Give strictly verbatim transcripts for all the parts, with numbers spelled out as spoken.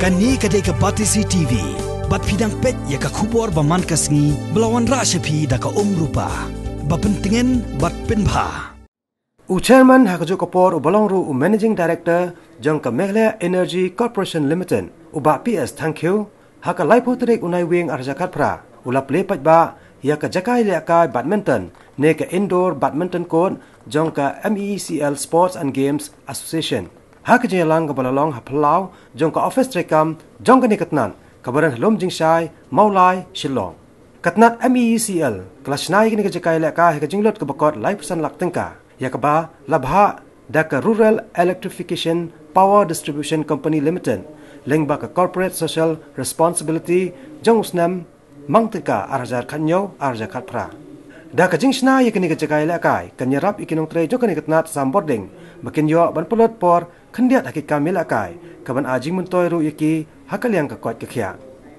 Kane ka dei ka Batesi T V. Bad phi dang peit ïa ka khubor ba man ka sngi ba la wanrah sha phi da ka Umrupa. Ba pyntngen bad pynbha. U chairman ha kajuh ka por uba long ruh u managing director jong ka Meghalaya Energy Corporation Limited, u Bah P S Thangkhiew, ha ka laiphew tarik u Naiwieng arhajar khatphra, u la plie paidbah ïa ka jaka ïalehkai badminton ne ka indoor badminton court jong ka M E E C L Sports and Games Association, ha ka jingïalang kaba la long ha phyllaw jong ka office treikam jong kane ka tnat kaba don ha Lumjingshai, Mawlai, Shillong. Ka tnat M E E C L ka la shna ïa kane ka jaka ïalehkai ha ka jinglut kaba kot laiphew san lak tyngka, ïa kaba la bhah da ka Rural Electrification Power Distribution Company Limited lyngba ka Corporate Social Responsibility jong u snem mang tyngka arhajar khathynñiew arhajar khatphra. Da ka jingshna ïa kane ka jaka ïalehkai, kan ïarap ïa ki nongtrei jong kane ka tnat sam bording ba kin ïoh ban pynlut por khyndiat ha ki kam ïalehkai, kaban ai jingmyntoi ruh ïa ki ha ka liang ka koit ka khiah.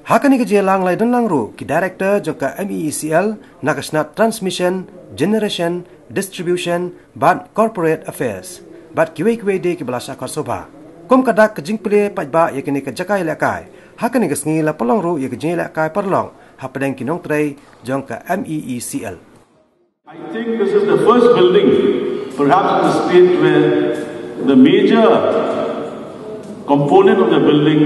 Ha kane ka jingïalang la ïadonlang ruh ki director jong ka M E E C L na ka shnat Transmission, Generation, Distribution bad Corporate Affairs, bad kiwei kiwei de kiba la shah khot sngewbha. Kum ka dak ka jingplie paidbah ïa kane ka jaka ïalehkai, ha kane ka sngi la pynlong ruh ïa ka jingïalehkai paralok hapdeng ki nongtrei jong ka M E E C L. I think this is the first building, perhaps in the state, where the major component of the building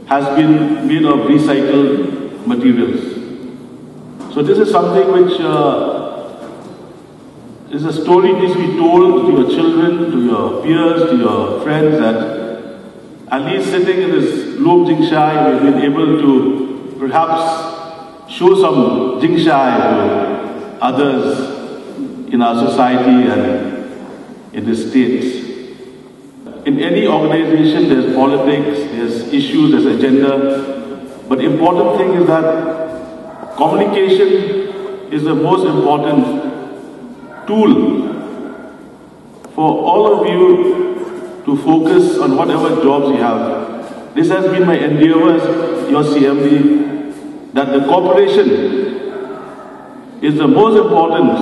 has been made of recycled materials. So this is something which, uh, is a story needs to be told to your children, to your peers, to your friends, that at least sitting in this Lumjingshai, we've been able to perhaps show some jingshai to others in our society and in the state. In any organization, there's politics, there's issues, there's agenda. But the important thing is that communication is the most important tool for all of you to focus on whatever jobs you have. This has been my endeavor as your C M D, that the cooperation is the most important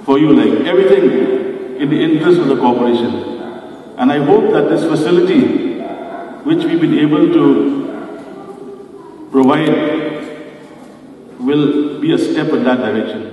for you, like, everything in the interest of the cooperation. And I hope that this facility, which we've been able to provide, will be a step in that direction.